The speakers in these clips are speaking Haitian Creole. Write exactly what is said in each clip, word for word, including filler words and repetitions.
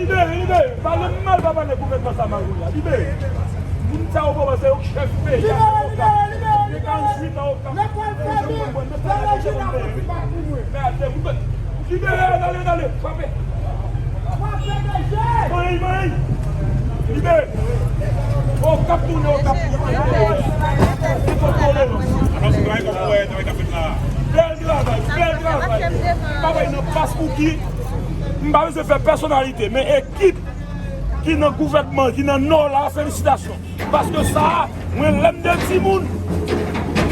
Libere, libere. Pale mal, pa pale gouvènman sa Magoya. Libere. Moun sa yo, se yo k chèf peyi a, se yo k ap. Libere, libere, libere. Lekòl fèmen. Fè rejim nan pou mwen. Libere, ale, ale, frape. Frape deje. Manyen, manyen. Libere. Okap tounen, Okap tounen. Ki kote w ye? Alò, sitwayen, kòman w wè travay k ap fèt la? Bèl travay, bèl travay. Travay nan pas pou ki? M pa bezwen fè pèsonalite, men ekip ki nan gouvènman, ki nan Nò la, felisitasyon. Paske sa a, mwen, lè m te timoun,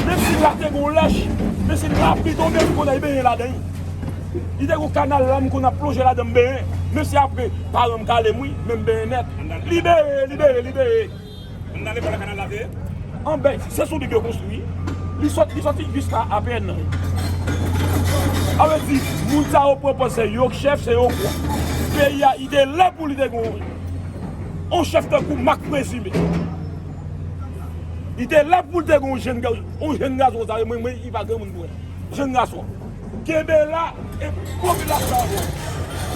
menm si la te gon lèch, menm si lapli tonbe, m konn al benyen ladan l. Li te gon kanal la, m konn ap plonje ladan m benyen. Menm si apre, paran m kale m, wi, men m benyen nèt. Libere, libere, libere. Anndan lekòl la kanal la te ye? Anben, se sou li yo konstwi. Li sot, li soti jiska A P N nan. Sa vle di, moun sa yo pran pòz se yo k chèf, se yo k wa. Peyi a, li te lè pou li te gon yon chèf tankou Mak Prezime. Li te lè pou li te gon yon jèn ga-, yon jèn gason konsa, mwen, mwen, li pa granmoun pou mwen. Jèn gason, kenbe la e popilasyon avè w.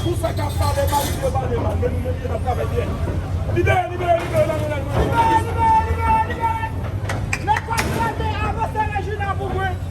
Pou sa k ap pale mal, yo pale mal, men nou menm, nou ap travay byen. Libere, libere, libere, libere, libere, libere, libere, libere. Lekòl fèmen, avanse Rejina pou mwen.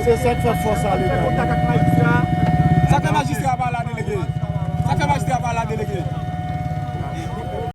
Se sa k fè fòs ale nan. Sa k fè majistra pa la delege? Sa k fè majistra pa la delege?